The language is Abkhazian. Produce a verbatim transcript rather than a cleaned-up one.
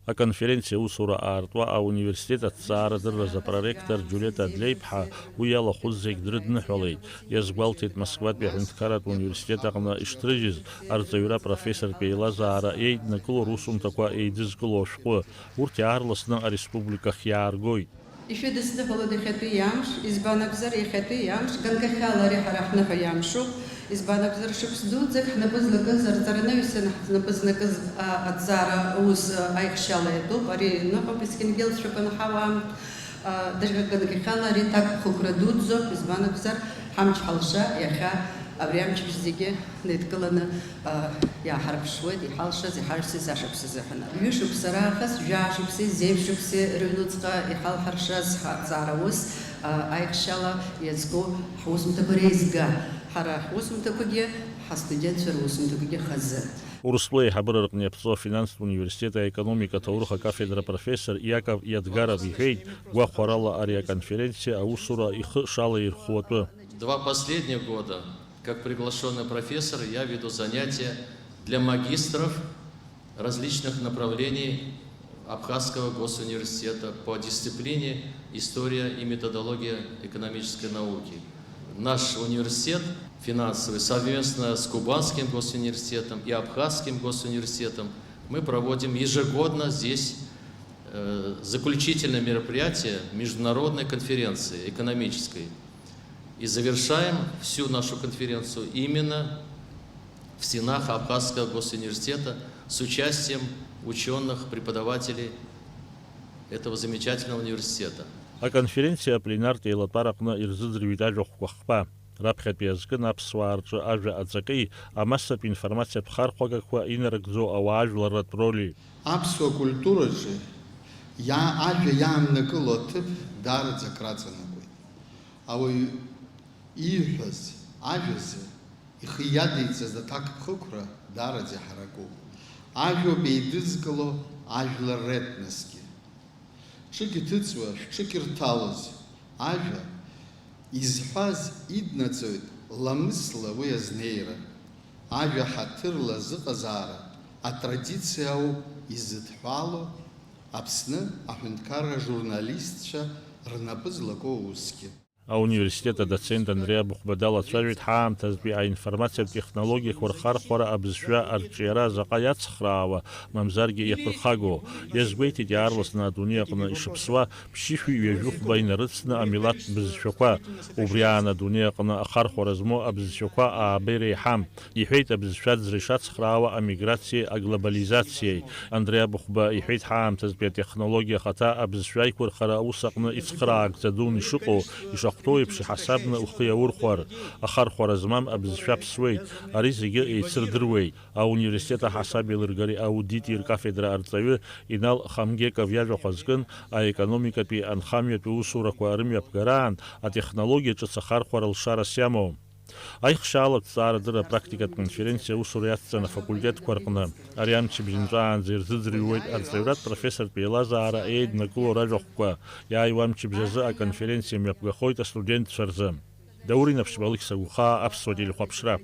Аконференциа аусура аартуа ауниверситет аҭҵаарадырразы апроректор Џьулиета Адлеиԥҳа уи иалахәыз зегь дрыдныҳәалеит. Иазгәалҭеит Москватәи аҳәынҭқарратә университет аҟны ишҭрыжьыз арҵаҩра профессортә еилазаара еиднакыло русумҭақәа еидызкыло ашәҟәы. Урҭ иаарласны ареспубликахь иааргоит. Ишәыдысныҳәалоит иахьатәи амш, избан акәзар, иахьатәи амш ганкахьала ари ҳара ҳныҳәа иамшуп, избан акәзар, шықәс дуӡӡак ҳнапы злакыз, арҵаранаҩсан ҳнапы знакыз, а, аҭҵаара аус, а, аихшьала иатәуп, ари ныҳәоуп есқьынгьы алҵшәақәа анҳауа аамҭа, а, даҽа ганкахьала ари ҭакԥхықәра дуӡӡоуп, избан акәзар, ҳамч ҳалша иахьа абри амчыбжь зегьы ҳнеидкыланы, а, иааҳарԥшуеит, иҳалшаз, иҳаршьыз ашықәс азыҳәан. Ҩышықәса раахыс, жәаа шықәси, зеижә шықәси рыҩнуҵҟа иҳалҳаршаз ҳаҭҵаара ус, а, аихшьала иазку ҳусумҭақәа реизга. Ҳара ҳусумҭақәагьы, ҳастудентцәа русумҭақәагьы хазы. Урыстәыла аиҳабыра рҟны иаԥҵоу афинанстә университет аекономика аҭоурых акафедра апрофессор Иаков Иадгаров иҳәеит, гәахәарала ари аконференциа аусура ихы шалаирхәуа атәы. Два последних года, как приглашенный профессор, я веду занятия для магистров различных направлений Абхазского госуниверситета по дисциплине «История и методология экономической науки». Наш университет финансовый совместно с Кубанским госуниверситетом и Абхазским госуниверситетом мы проводим ежегодно здесь, э, заключительное мероприятие международной конференции экономической. И завершаем всю нашу конференцию именно в стенах Абхазского госуниверситета с участием учёных, преподавателей этого замечательного университета. Аконференциа апленартә еилатәараҟны ирзыӡырҩит ажәахәқәа хԥа. Раԥхьатәи азкын аԥсуаа рҿы ажәа аҵаки амассатә информациатә хархәагақәа инарыгӡо ауаажәларратә роли. Аԥсуа культураҿы иа-, ажәа иааннакыло аҭыԥ даараӡа акраҵанакуеит. Ауаҩы ииҳәаз ажәазы ихы иадиҵаз аҭакԥхықәра даараӡа иҳаракуп. Ажәоуп еидызкыло ажәлар ретносгьы. Ҽык иҭыҵуа, шәҽык ирҭалоз ажәа изҳәаз иднаҵоит ламысла уи азнеира. Ажәа ҳаҭырла азыҟазаара атрадициа ауп изыдҳәало Аԥсны аҳәынҭқарра журналистцәа рнапы злаку аусгьы. Ауниверситет адоцент Андреа Быхәба далацәажәеит ҳаамҭазтәи аинформациатә технологиақәа рхархәара абызшәа арҿиара заҟа иацхраауа, мамзаргьы иаԥырхагоу. Иазгәеиҭеит иаарласны адунеи аҟны ишыԥсуа ԥшьышәи ҩажәи хәба инарыцны амилаҭтә бызшәақәа. Убри аан адунеи аҟны ахархәара змоу абызшәақәа ааба иреиҳам, иҳәеит абызшәа аӡра ишацхраауа амиграциеи аглобализациеи. Андреа Быхәба иҳәеит ҳаамҭазтәи атехнологиа ахаҭа абызшәа аиқәырхара аус аҟны ицхраагӡа дуны ишыҟоу, ишахәҭоу еиԥш иҳасабны ухы иаурхәар. Ахархәара змам абызшәа ԥсуеит, ари зегьы еицырдыруеит. Ауниверситет аҳасабеилыргареи аудити ркафедра арҵаҩы Инал Хамгеков иажәахә азкын, аекономикатәи анхамҩатәи усурақәа рымҩаԥгараан атехнологиа ҿыц ахархәара лшарас иамоу. Аихшьаалатә ҭҵаарадырра практикатә конференциа аусура иацҵан афакультетқәа рҟны. Ари амчыбжь нҵәаанӡа ирзыӡырҩуеит арҵаҩратә профессортә еилазаара еиднакыло ражәахәқәа. Иааиуа амчыбжь азы аконференциа мҩаԥгахоит астудентцәа рзы. Даур Инаԥшьба, Алықьса Гәхаа, Аԥсуа телехәаԥшра.